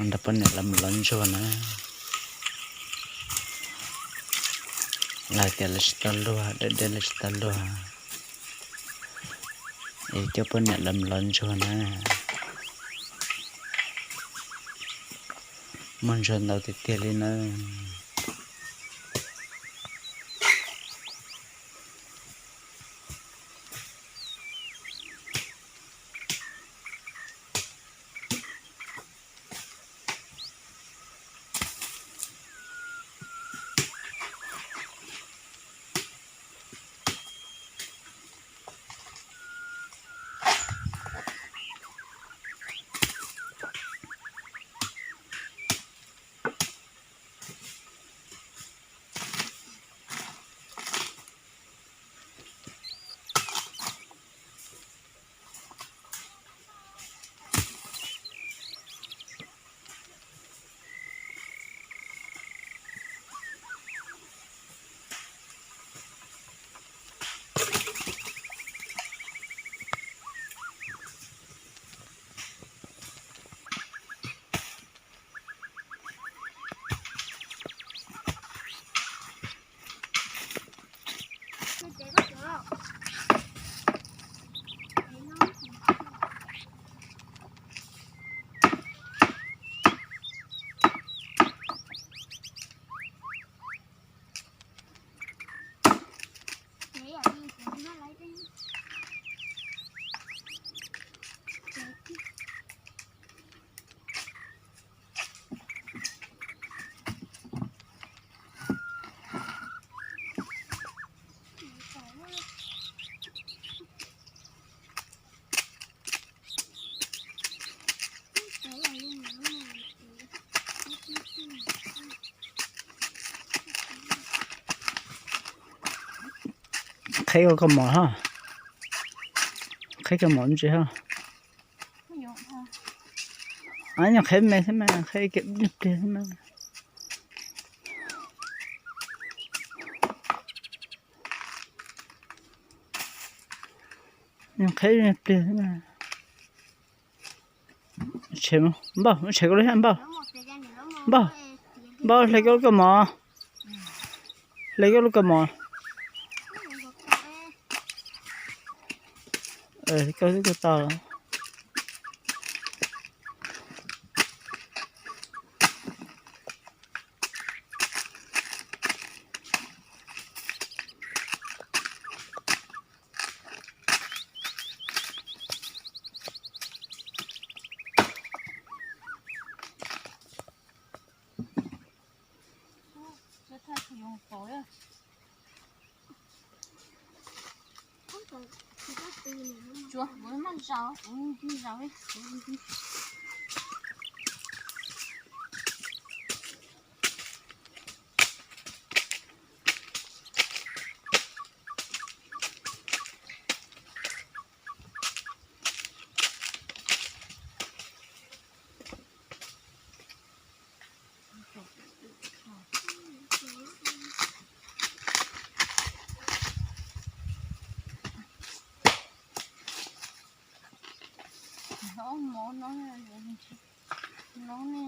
Nrog poj niam lawv mus lov ntsuag na. Lawv tias lawv tsis tau luag, deb deb lawv tsis tau luag. Es coj poj niam lawv mus lov ntsuag na. Muaj ntsuag ntau tiag tiag li na. Qheb koj mov hos. Qheb koj mov ntsis hos. Nyuam qheb me xwb mas, qheb ib pliag xwb mas. Nyuam qheb ib pliag xwb mas. Npauj, tshem koj lub, Npauj. Npauj, Npauj, hle koj lub kaus mom. Hle koj lub kaus mom. Koj twb koj tau. Tsuav, kuv maj zaus, kuv zaus li. Hlob mov no, no ne.